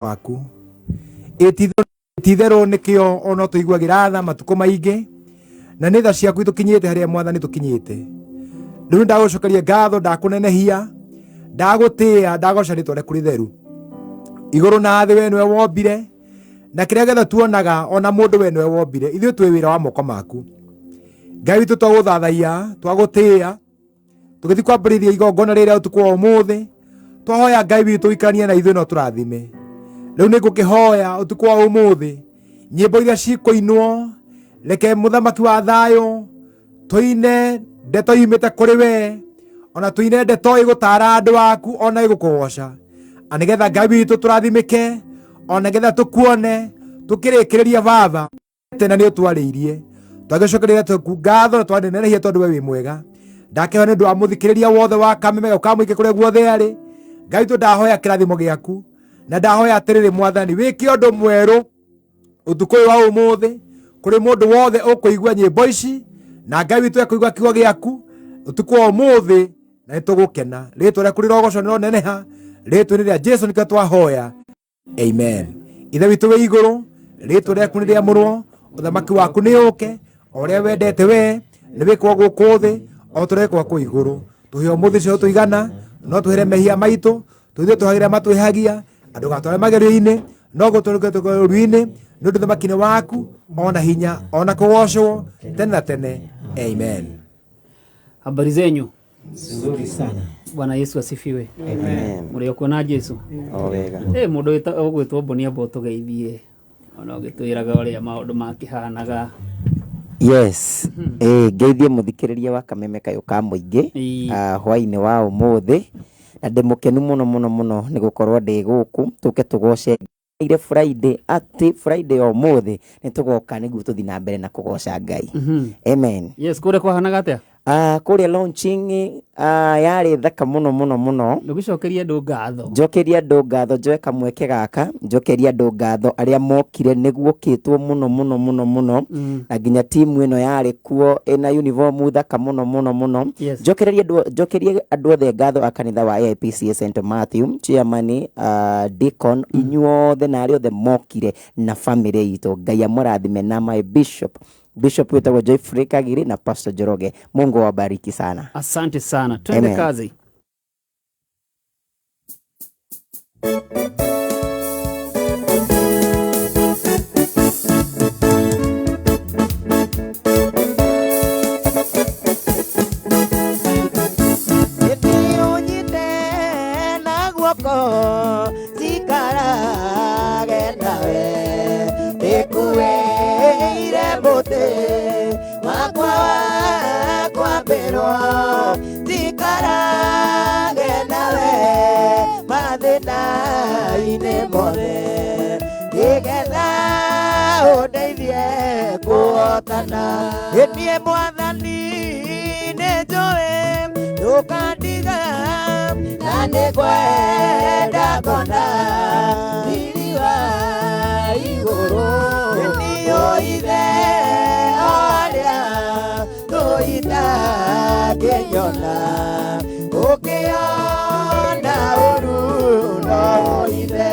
Waku Ĩ ti-itherũ nĩkĩo ona tũiguagĩra tha matukũ maingĩ, na nĩ tha ciaku itũkinyĩte harĩa, Mwathani, tũkinyĩte rĩu. Nĩ ndagũcokeria ngatho, ndakũnenehia, ndagũtĩĩa, ndagoca rĩtwa rĩaku rĩtheru. Igũrũ na thĩ we nĩwe wombire, na kĩrĩa gĩothe tuonaga, ona mũndũ, we nĩwe wombire. Ithuĩ twĩ wĩra wa moko maku. Ngai witũ, twagũthathaiya, twagũtĩĩa, tũgĩthiĩ kwambĩrĩria igongona rĩrĩa ũtukũ wa ũmũthĩ. Twahoya, Ngai witũ, ũikaranie na ithuĩ no tũrathime. Rĩu nĩ ngũkĩhoya ũtukũ wa ũmũthĩ, nyĩmbo iria cikũinwo, reke Mũthamaki wa thayũ tũine ndeto yumĩte kũrĩ we, ona tũine ndeto ĩgũtara andũ aku, ona ĩgũkũgoca, na nĩgetha, Ngai witũ, tũrathimĩke, ona nĩgetha tũkuone tũkĩrĩkĩrĩria. Baba, tena nĩ ũtwarĩirie, twagĩcokeria twaku ngatho na twanenehia tondũ we wĩ mwega. Ndakĩhoya nĩ ũndũ wa mũthikĩrĩria wothe wa Kameme ũkamũike kũrĩa guothe arĩ. Ngai witũ, ndahoya kĩrathimo gĩaku, na ndahoya atĩrĩrĩ, Mwathani, wĩke ũndũ mwerũ ũtukũ ũyũ wa ũmũthĩ kũrĩ mũndũ wothe ũkũigua nyĩmbo ici, na Ngai witũ ekũigua kiugo gĩaku ũtukũ wa ũmũthĩ, na nĩ tũgũkena. Rĩtwa rĩaku rĩrogocwo, nĩrĩroneneha. Rĩtwa-inĩ rĩa Jesu nĩkĩo twahoya, amen. Ithe witũ wĩ igũrũ, rĩtwa rĩaku nĩ rĩamũrwo, ũthamaki waku nĩ ũke, o ũrĩa wendete we nĩ wĩkwo gũkũ thĩ o tũrekwo kũ igũrũ. Tũhe ũmũthĩ cio tũigana, no tũhere mehia maitũ tũithuĩ tũhagĩra matwĩhagia, andũ gatware magerio-inĩ, no gũtũrũke ũru-inĩ, nĩ ũndũ ũthamaki nĩ waku, ona hinya, ona kũgocwo tene na tene, amen. Habari zenyu? Nzuri sana. Bwana Yesu asifiwe. Amen. Mũrĩ okuo na Jesu? O wega. Mũndũ ũgwĩtwo Mbonia mbo tũgeithie, ona ũgĩtwĩraga ũrĩa maũndũ makĩhanaga. Yes. Ngeithie mũthikĩrĩria wa Kameme Kayũ ka Mũingĩ hwaĩ-inĩ wa ũmũthĩ, na ndĩ mũkenu mũno mũno mũno nĩ gũkorwo ndĩ gũkũ tũke tũgoce ire Friday, atĩ Friday ya ũmũthĩ nĩ tũgoka nĩguo tũthiĩ na mbere na kũgoca Ngai. Amen. Yes, kũrĩa kwahanaga atĩa? Kũrĩa launching yarĩ thaka mũno mũno mũno. Ndũgĩcokeria andũ ngatho. Njokeria andũ ngatho, njoe kamweke gaka njokeria andũ ngatho arĩa mokire, nĩguo kĩtwo mũno mũno mũno mũno, na nginya timu ĩno yarĩ kuo ĩna uniform thaka mũno mũno mũno. Njokererie andũ, njokerie andũ othe ngatho a kanitha wa AIPCA St Matthew, chairman, deacon, inyuothe na arĩa othe mokire na family itũ. Ngai amũrathime, na my bishop, bishop wĩtagwo Joyfrey Kagiri, na Pastor Njoroge. Mungu awabariki sana. Asante sana, twende Amen. kazi. Ĩtĩ ũnyite na guoko, cikarage nawe, ndĩkuĩire mũtĩ wakwa wa kwambĩrwo, cikarage nawe mathĩna-inĩ mothe, nĩgetha ũndeithie kũhotana. Ĩniĩ Mwathani nĩ njũĩ ndũkandiga, na nĩngwenda ngona riri wa igũrũ. Niĩ ũithe arĩa tũitangĩnyona, ũkĩona ũru no ũithe.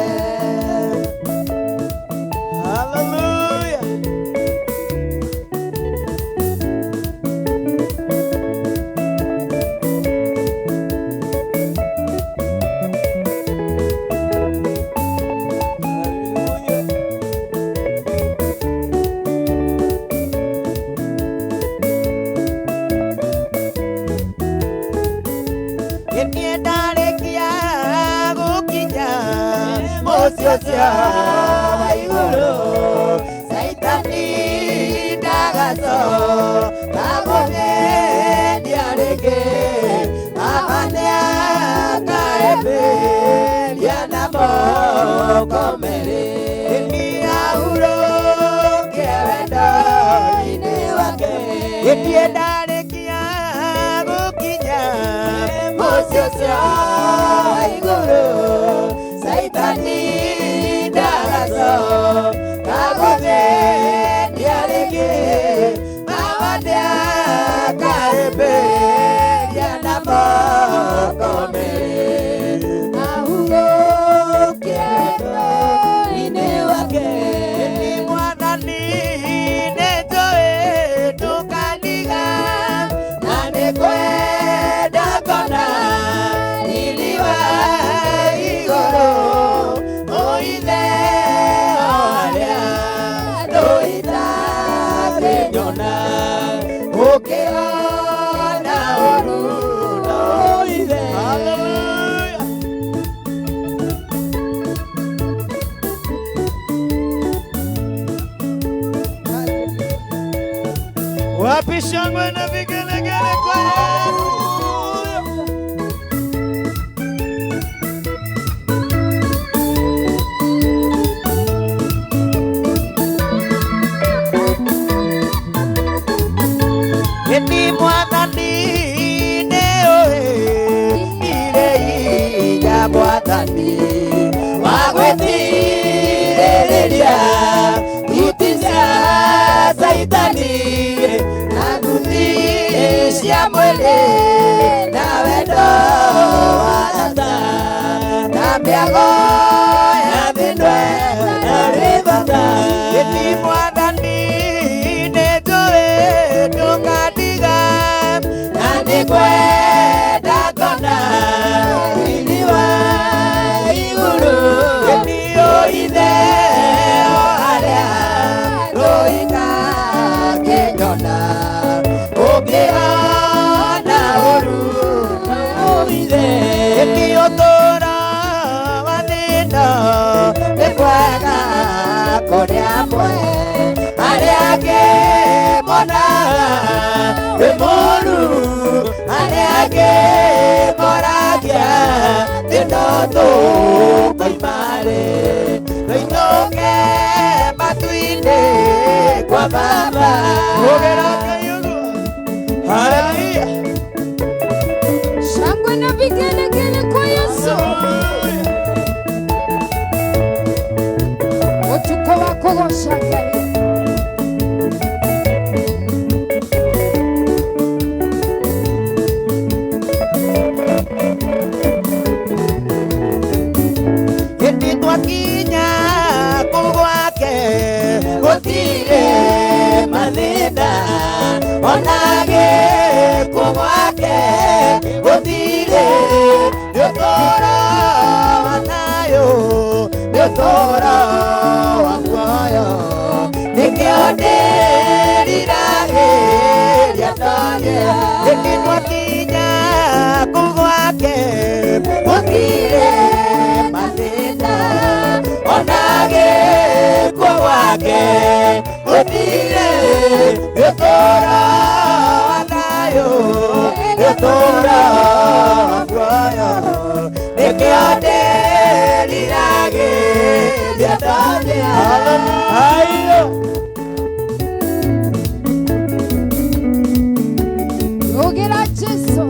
Hallelujah. Hallelujah. Niĩ ndarĩkia gũkinya mũciĩ ũcio wa igũrũ, Caitani ndagacoka kũgeria rĩngĩ. Baba nĩakaĩmbĩria na moko merĩ, niĩ ahurũke wendo-inĩ wake. Niĩ ndarĩkia gũkinya mũciĩ ũcio wa igũrũ, Caitani ndagacoka kũgeria rĩngĩ. Baba nĩakaĩmbĩria na moko merĩ, ahurũke wendo. Wapi shangwe na vigelegele kwa Yesu? Ni Mwathani nĩũĩ irĩ inya Mwathani wa gwĩtirĩrĩria thuti cia Caitani na thuti cia mwĩrĩ na wendo wa tata na mĩago ya thĩno na rĩ bata. Ni Mwathani nĩnjũĩ ndũkandiga na nĩngwenda ngona riri wa igũrũ nĩũithe o harĩa rũikangĩnyona ũngĩona ũru ũithe nĩ ũtũũro wa thĩna nĩ kwega kũrĩ amwe arĩa angĩ monaga wĩ mũũru arĩa angĩ moragia thĩna tũkoima-rĩ tũinũke matu-inĩ kwa Baba. Haleluya. Shangwe na vigelegele kwa Yesu. Utuko wako goca Ngai. Hĩndĩ twakinya kũu gwake gũtirĩ mathĩna ona gĩkuũ gwake gũtirĩ nĩ ũtũũro wa thayũ nĩ ũtũũro wa muoyo nĩkĩo ndĩriragĩria ndonye. Hĩndĩ twakinya kũu gwake gũtirĩ mathĩna ona gĩkuũ gwake gũtirĩ nĩ ũtũũro wa thayũ nĩ ũtũũro wa muoyo nĩkĩo ndĩriragĩria ndonye. Haleluya. Ugera Jesu.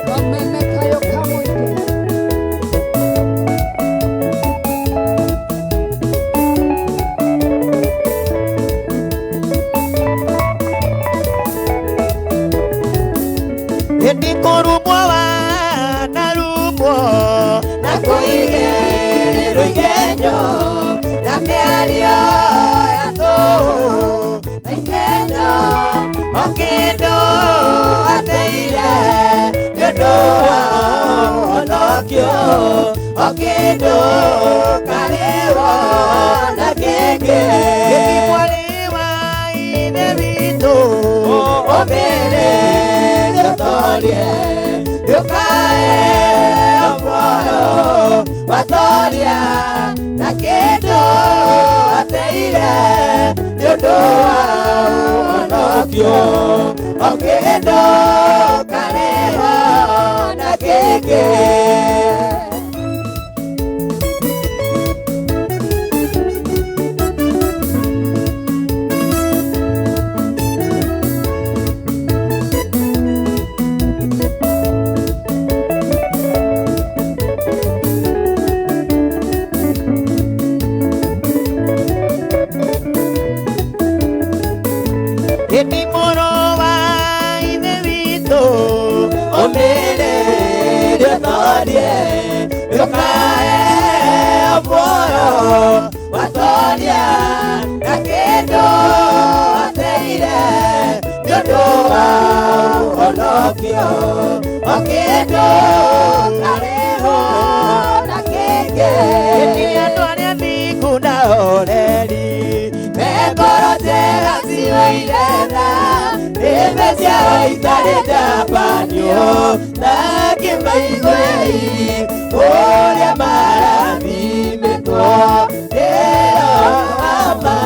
Wamemekayo kamwike. Hĩndĩ kũrumwo wanarumwo na kũigĩrĩrwo igenyo na mĩario ya tũhũ na igenyo o kĩndũ ateire nĩ ũndũ wa ũhonokio o kĩndũ karĩwo na kĩngĩ. Hĩndĩ mwarĩ wa Ithe witũ ũmĩrĩrie ũtorie ndũkae muoyo watoria na kĩndũ ateire nĩ ũndũ wa ũhonokio o kĩndũ karĩho na kĩngĩ. Hĩndĩ mũrũ wa Ithe witũ ũmĩrĩrie ũtorie ndũkae muoyo watoria na kĩndũ ateire nĩ ũndũ wa ũhonokio o kĩndũ karĩho na kĩngĩ. Hĩndĩ andũ arĩa thingu na horeri me ngoro njega ciũire tha nĩme ciao itarĩ ndabanio na kĩmaiguei ũrĩa marathimĩtwo nĩ Roho wa ma.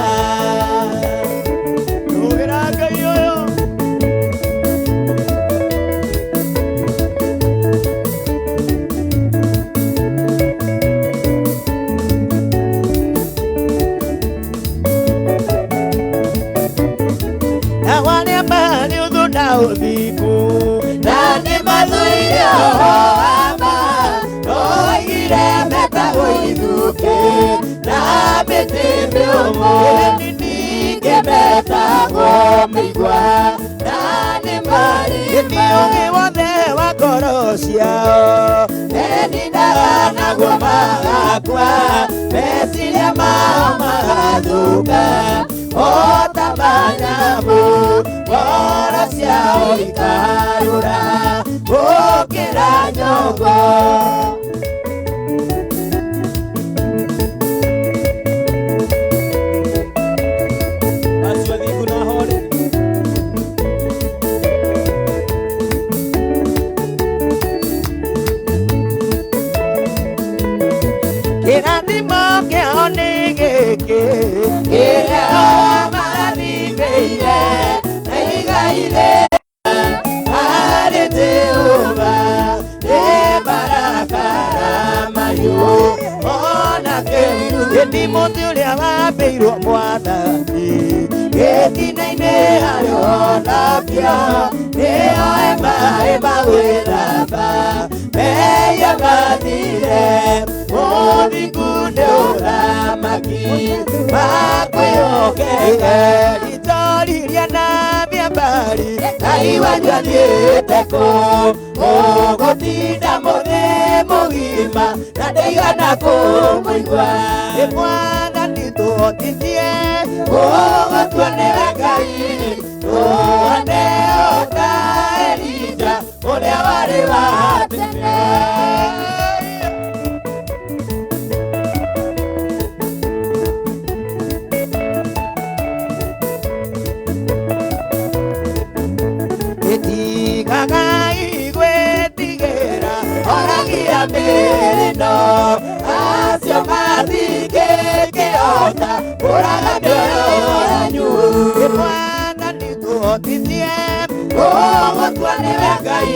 Metagwo mĩigua na nĩ marima. Ũgĩ wothe wa ngoro ciao menindaga naguo magakua, meciria mao magathũka o ta manyamũ, ngoro ciao ikarũra gũkĩra nyongo. Acio athingu na ahoreri. Kĩrathimo kĩao nĩ gĩkĩ kĩrĩa marathimĩire na igai rĩa harĩ Jehova nĩ marakara mahiũ ona kĩruru. Ĩndĩ mũtĩ ũrĩa wambĩirwo Mwathani gĩtina-inĩ harĩ onakĩo nĩoe maĩ ma gwĩthamba mehia mathire. Ũthingu nĩ ũthamaki makwĩhokete ritoriria na mĩambari Ngai wanyu athiĩte kũ ũgũtinda mũthĩ mũgima na ndaigana kũmũigua. Nĩ Mwathani tũhotithie ũgũtua nĩwe Ngai tũhane o ta Elija ũrĩa warĩ wa tene. Ĩtigagai gwĩtigĩra oragia mĩĩrĩ no acio matingĩkĩhota kũraga mĩoyo yanyu. Nĩ Mwathani tũhotithie ũgũtua nĩwe Ngai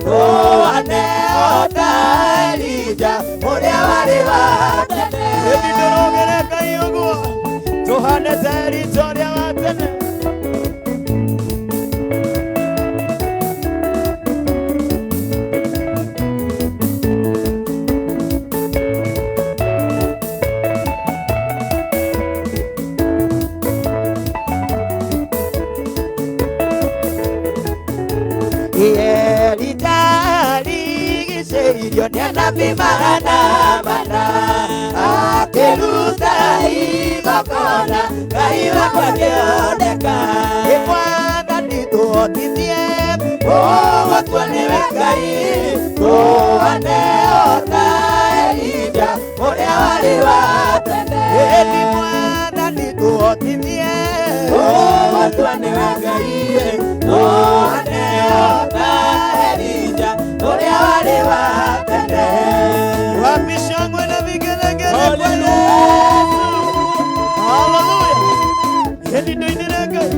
tũhane o ta Elija ũrĩa warĩ wa tene. Ĩndĩ ndũrũgĩre Ngai ũguo tũhane ta Elija ũrĩa wa tene. Elija arigicĩirio nĩ anabii magana mana akĩruta igongona Ngai wakwa akĩoneka. Nĩ Mwathani tũhotithie ũgũtua nĩwe Ngai tũhane o ta Elija ũrĩa warĩ wa tene. Ĩndĩ Mwathani tũhotithie ũgũtua nĩwe Ngai tũhane o ta Elija ũrĩa warĩ wa tene. Wapi shangwe na vigelegele kwa Yesu? Haleluya. Ĩndĩ ndũinĩre Ngai.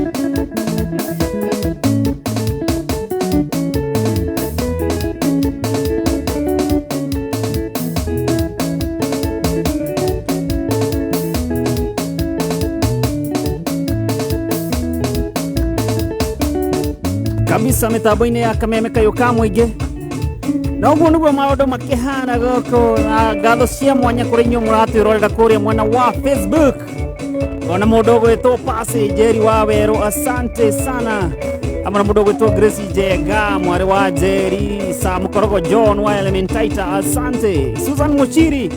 Kabisa mĩtambo-inĩ ya Kameme Kayũ ka Mũingĩ. Na ũguo nĩguo maũndũ makĩhana gũkũ, na ngatho cia mwanya kũrĩ inyuĩ mũratwĩrorera kũrĩa mwena wa Facebook. Ona mũndũ ũgwĩtwo Pasi Njeri wa Werũ, asante sana. Hamwe na mũndũ ũgwĩtwo Grace Njenga, mwarĩ wa Njeri, Sam Korogo John wa Elementaita, asante. Susan Muchiri,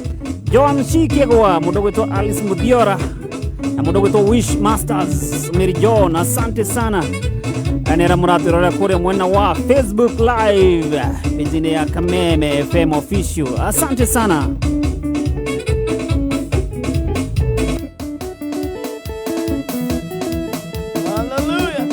Joan Shikegwa, mũndũ ũgwĩtwo Alice Muthiora, na mũndũ ũgwĩtwo Wish Masters, Mary John, asante sana. Anera mũratwĩrorera kũrĩa mwena wa Facebook Live page ya Kameme FM Official, asante sana. Hallelujah.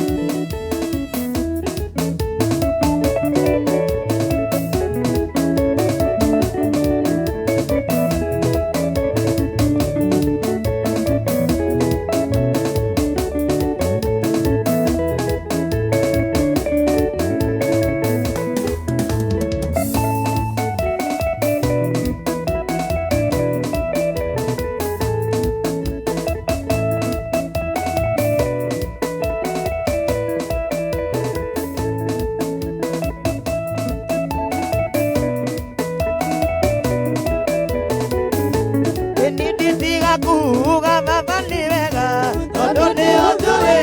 Nĩndĩtiga kuga baba nĩ wega tondũ nĩ ũnjũĩ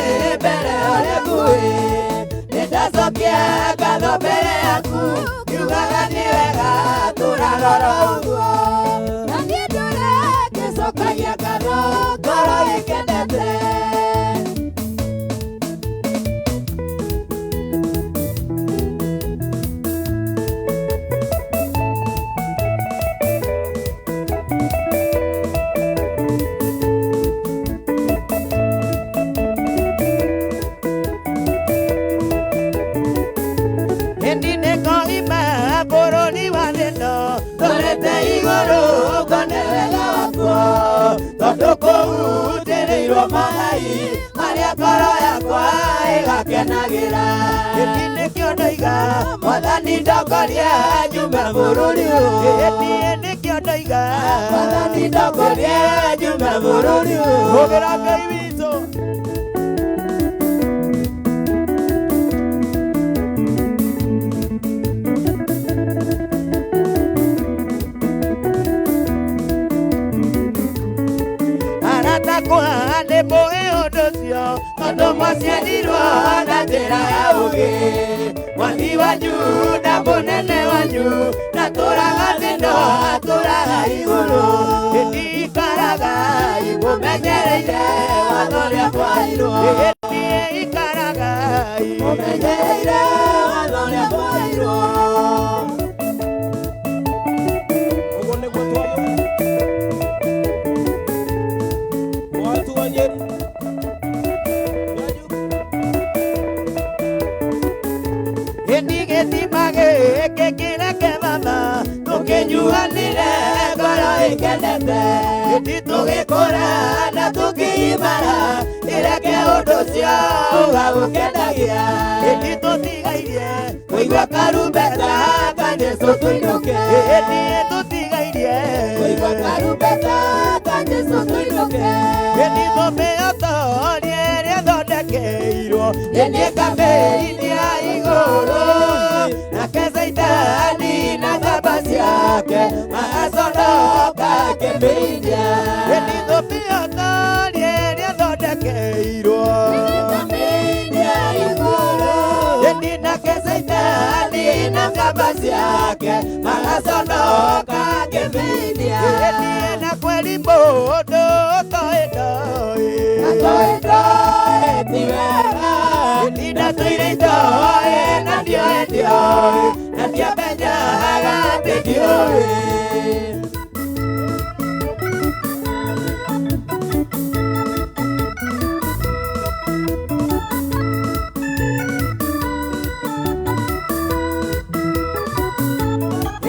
ngatho mbere yaku ngiugaga nĩ wega tũrarora ũguo na niĩ ndũre ngĩcokagia ngatho ngoro ĩkenete. Tondũ kũu ndĩrĩirwo magai marĩa ngoro yakwa ĩgakenagĩra. Gĩkĩ nĩkĩo ndoiga Mwathani ndongoria njume bũrũri ũyũ. Gĩkĩ nĩkĩo ndoiga Mwathani ndongoria njume bũrũri ũyũ. Hũgĩra Ngai witũ. Nĩ mũĩ ũndũ ũcio tondũ mwaciarirwo na njĩra ya ũũgĩ. Mwathi wanyu na mũnene wanyu ndatũraga thĩ no atũraga igũrũ. Ĩndĩ ikaraga imũmenyereire watho ũrĩa mwaheirwo. Ĩndĩ ikaraga imũmenyereire watho ũrĩa mwaheirwo. Ũguo nĩguo twagĩrĩirwo. Gĩkĩreke mama tũkĩnyuanĩre ngoro ĩkenete. Ĩndĩ tũgĩkũra na tũkĩgimara ĩreke ũndũ ũcio ũgagũkenagia. Ĩndĩ tũtigairie kũigua karumbeta ka Jesũ tũinũke. Ĩndĩ tũtigairie kũigua karumbeta ka Jesũ tũinũke. Ĩndĩ tũmĩotorie ĩrĩa ĩthondekeirwo ĩndĩ ĩkamĩinia igũrũ. Nake Saitani na ngamba ciake magaconoka akĩmĩinia. Ĩndĩ tũmĩotorie ĩrĩa ĩthondekeirwo ĩkamĩinia igũrũ. Ĩndĩ nake Saitani na ngamba ciake magaconoka akĩmĩinia. Ĩndĩ na kweri mũndũ ũtoĩ ndoĩ. Atoĩ ndoĩ ti wega. Ĩndĩ ndatũire itoĩ na ndioĩ ndioĩ na ndiamenyaga atĩ ndiũĩ.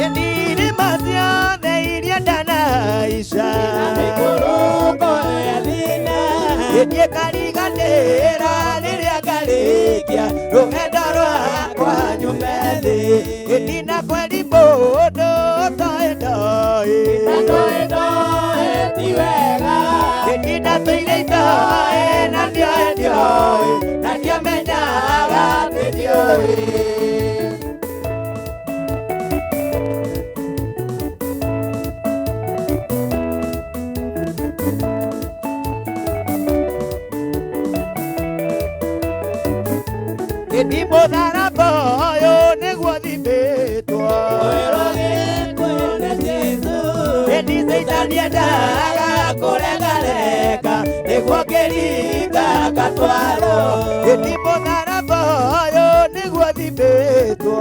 Ĩndĩ irĩma ciothe iria ndanaica mĩikũrũko ya thĩna. Ĩndĩ ĩkariganĩra rĩrĩa ngarĩkia rũgendo rwakwa nyume thĩ. Ĩndĩ na kweri mũndũ ũtoĩ ndoĩ. Atoĩ ndoĩ ti wega. Ĩndĩ ndatũire itoĩ na ndioĩ ndioĩ na ndiamenyaga atĩ ndiũĩ. Ĩndĩ mũtharaba ũyũ nĩguo thimĩtwo. Ĩndĩ Saitani endaga kũregarega nĩguo ngĩringa ngatwarwo. Ĩndĩ mũtharaba ũyũ nĩguo thimĩtwo.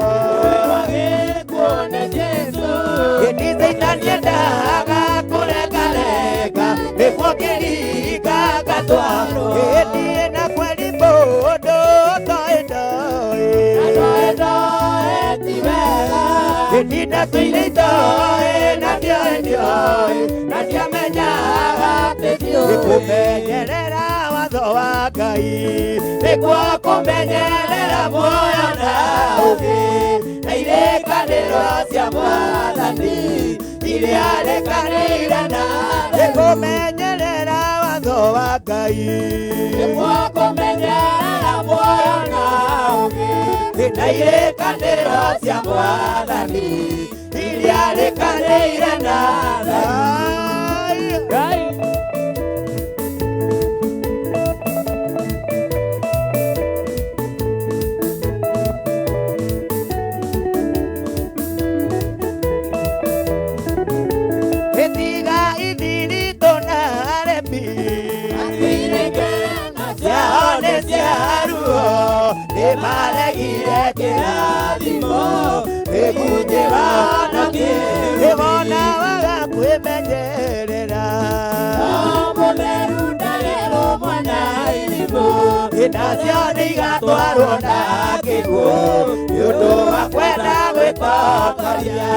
Ĩndĩ Saitani endaga kũregarega nĩguo ngĩringa ngatwarwo. Ĩndĩ na kweri mũndũ ũtoĩ ndoĩ. Ĩndĩ ndatũire itoĩ na ndioĩ ndioĩ na ndiamenyaga atĩ ndiũĩ. Nĩkũmenyerera watho wa Ngai nĩkuo kũmenyerera muoyo na ũũgĩ na irĩkanĩro cia Mwathani iria rĩkanĩire na nĩkũmenyerera watho wa Ngai nĩkuo kũmenyerera muoyo na ũũgĩ na irĩkanĩro cia Mwathani iria rĩkanĩire na Ngai. Nĩmaregire kĩrathimo gĩkunjĩra na kĩwona waga kwĩmenyerera mũtheru ndarerũmwo na irimũ nacio nĩigatwarwo na kĩguũ nĩ ũndũ wa kwenda gwĩtongoria.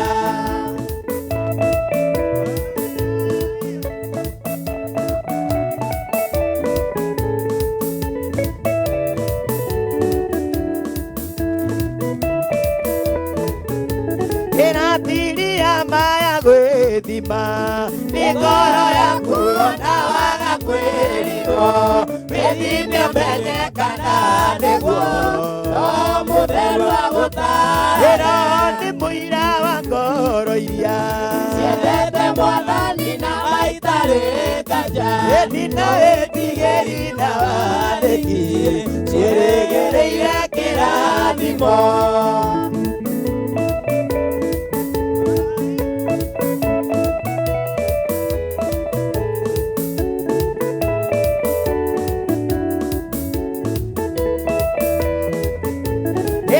Ĩratiria maya gwĩthima nĩ ngoro yaku ona waga kwĩrirwo wĩthime ũmenye kana nĩguo no mũtheru agũtaarĩra nĩ mũira wa ngoro iria ciendete mwathani na maitarĩ kanja ĩni na wĩtigĩri na wathĩki ciĩrĩgĩrĩire kĩrathimo.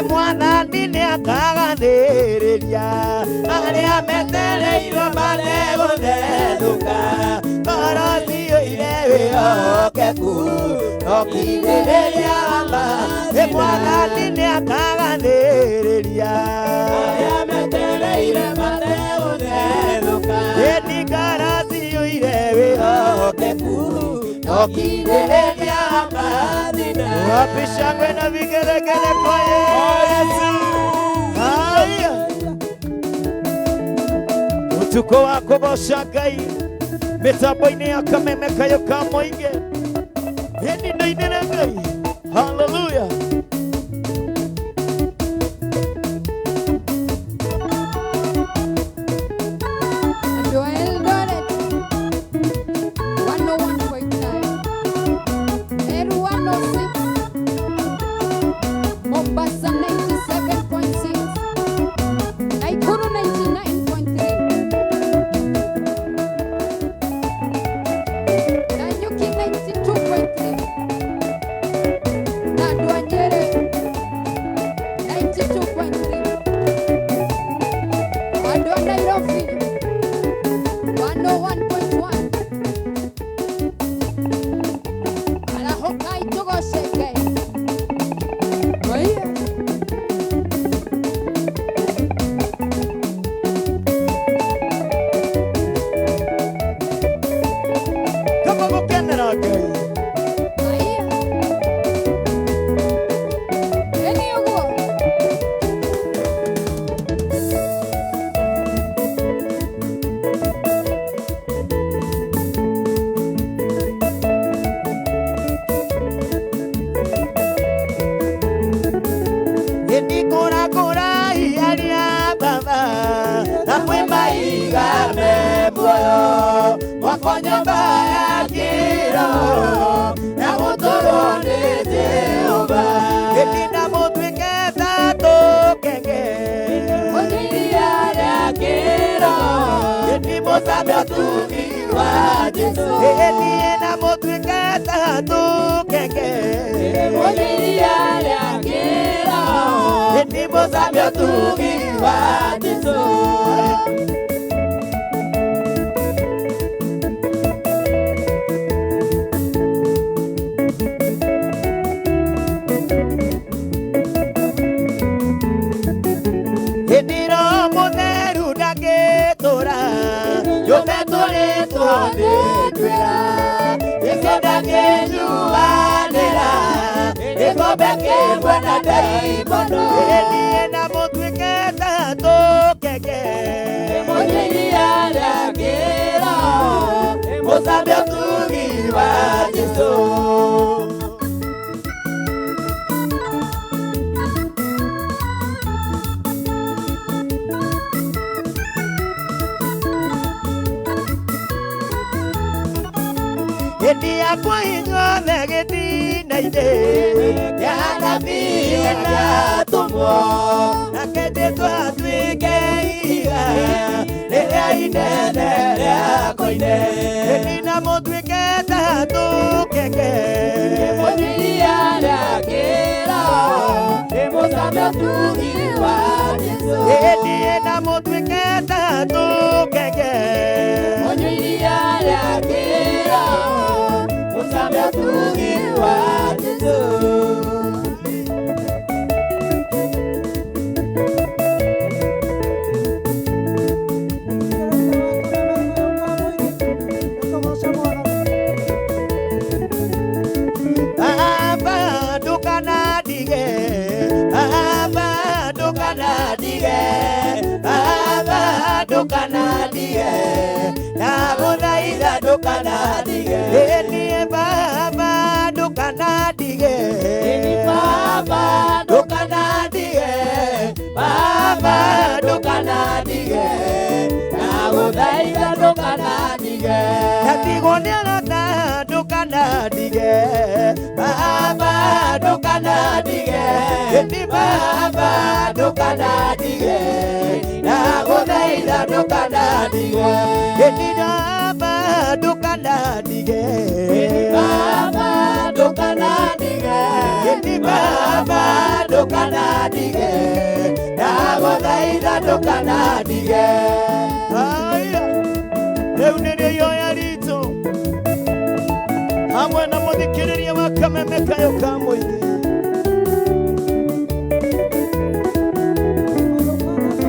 Mwathani nĩakagathĩrĩria arĩa metereirwo mategũthethũka ngoro ciyũire wĩhokeku no kirĩrĩria ma. Mwathani nĩakagathĩrĩria arĩa metereire mategũthethũka ĩni ngoro ciyũire wĩhokeku no kirĩrĩria ma. Wapi shangwe na vigelegele kwa Yesu. Haya. Utuko wako goca Ngai mitambo-inĩ ya Kameme Kayũ ka Mũingĩ. Ĩni ndoinĩre Ngai. Hallelujah. Andũ a Eldoret 101.9, Meru 106, Mombasa 97.6, Nakuru 99.3, Nanyuki 92.3, na andũ a Nyeri 92.3, andũ a Nairobi 101.1. Arahũkai tũgoce Ngai. Oiye. Kama gũkenera Ngai. Aiya. Ĩni ũguo. Ĩni kũrakũra iria baba na kwĩ maiga me muoyo mwako nyũmba ya kĩroho na gũtũrwo nĩ Jehova. Ĩni na mũtuĩke ta tũkenge Iria rĩa kĩroho. Ĩni mũcame ũtugi wa Jesũ. Ĩni na mũtuĩke ta tũkenge Iria rĩa kĩroho. Ĩni mũcame ũtugi wa Jesũ. Ĩndĩro mũtheru ndangĩtũra yũme tũrĩtwo nĩ ndwĩra gĩko ndangĩnyuanĩra gĩkombe kĩmwe na ndaimono. Ĩniĩ na mũtuĩke ta tũkenge Iria rĩa kĩroho. mũcame ũtugi wa Jesũ. Ĩni yakwa inyuothe gĩtina-inĩ kĩa anabii na atũmwo nake Jesũ atuĩke ihiga rĩrĩa inene rĩa koine. Ĩni na mũtuĩke ta tũkenge Iria rĩa kĩroho. Mũcame ũtugi wa Jesũ. Ĩni na mũtuĩke ta tũkenge. Mũnyue iria rĩa kĩroho, mũcame ũtugi wa Jesũ. Baba ndũkanandige, Baba ndũkanandige, Baba ndũkanandige, ndagũthaitha ndũkanandige. Ĩni Baba ndũkanandige, Ĩni Baba ndũkanandige, Baba ndũkanandige, ndagũthaitha ndũkanandige. Ndatigwo nĩ arata ndũkanandige, Baba ndũkanandige, ĩni Baba ndũkanandige, ndagũthaitha ndũkanandige. Ĩni Baba ndũkanandige, Ĩni Baba ndũkanandige, ĩni Baba ndũkanandige, ndagũthaitha ndũkanandige. Haya, rĩu nĩrĩo ihoya ritũ hamwe na mũthikĩrĩria wa Kameme Kayũ ka Mũingĩ.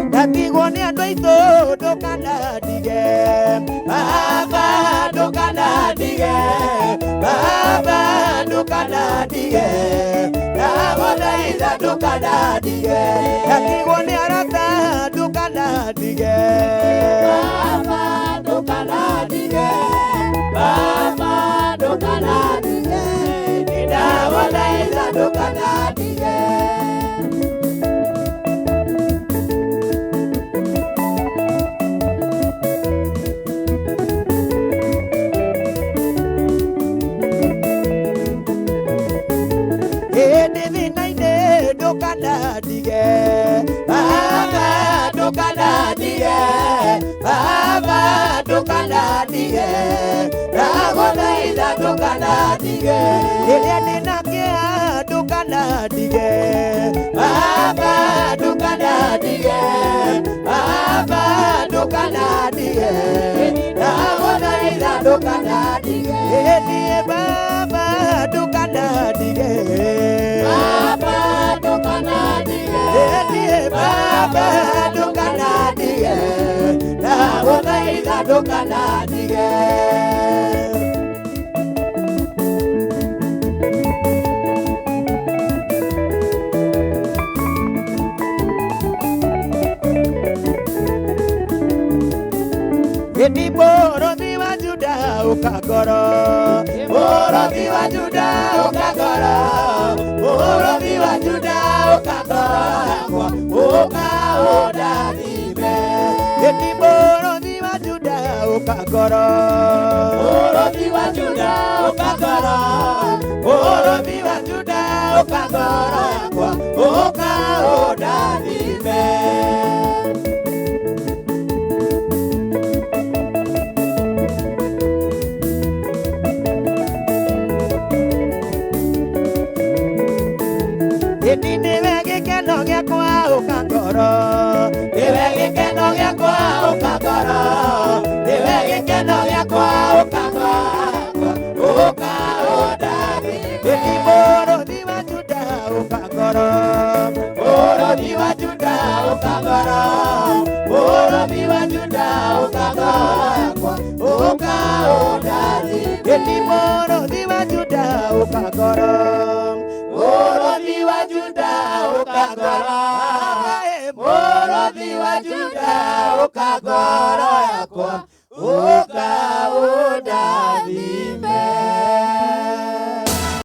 Ndatigwo nĩ andũ aitũ ndũkanandige, Baba ndũkanandige, Baba ndũkanandige, ndagũthaitha ndũkanandige. Ndatigwo nĩ arata ndũkanandige, Baba ndũkanandige, Baba ndũkanandige, ndagũthaitha ndũkanandige. Ĩndĩ thĩna-inĩ ndũkanandige, Baba ndũkanandige, Baba ndũkanandige, ndagũthaitha ndũkanandige. Rĩrĩa ndĩna kĩeha ndũkanandige, Baba ndũkanandige, Baba ndũkanandige, ndagũthaitha ndũkanandige. Ĩni Baba ndũkanandige, Baba ndũkanandige, Ĩni Baba ndũkanandige, ndagũthaitha ndũkanandige. Ĩni mũrũthi wa Juda ũka ngoro, mũrũthi wa Juda ũka ngoro, mũrũthi wa Juda ũka ngoro yakwa, ũka ũndathime. Ĩni mũrũthi wa Juda ũka ngoro, Mũrũthi wa Juda ũka ngoro, mũrũthi wa Juda ũka ngoro yakwa, ũka ũndathime. Ĩni nĩwe gĩkeno gĩakwa ũka ngoro, nĩwe gĩkeno gĩakwa ũka ngoro, nĩwe gĩkeno gĩakwa ũka ngoro, ũka ũndathime. Ĩni mũrũthi wa Juda ũka ngoro, mũrũthi wa Juda ũka ngoro, mũrũthi wa Juda ũka ngoro yakwa, ũka ũndathime. Ĩni mũrũthi wa Juda ũka ngoro, Mũrũthi wa Juda ũka ngoro, mũrũthi wa Juda ũka ngoro yakwa, ũka ũndathime.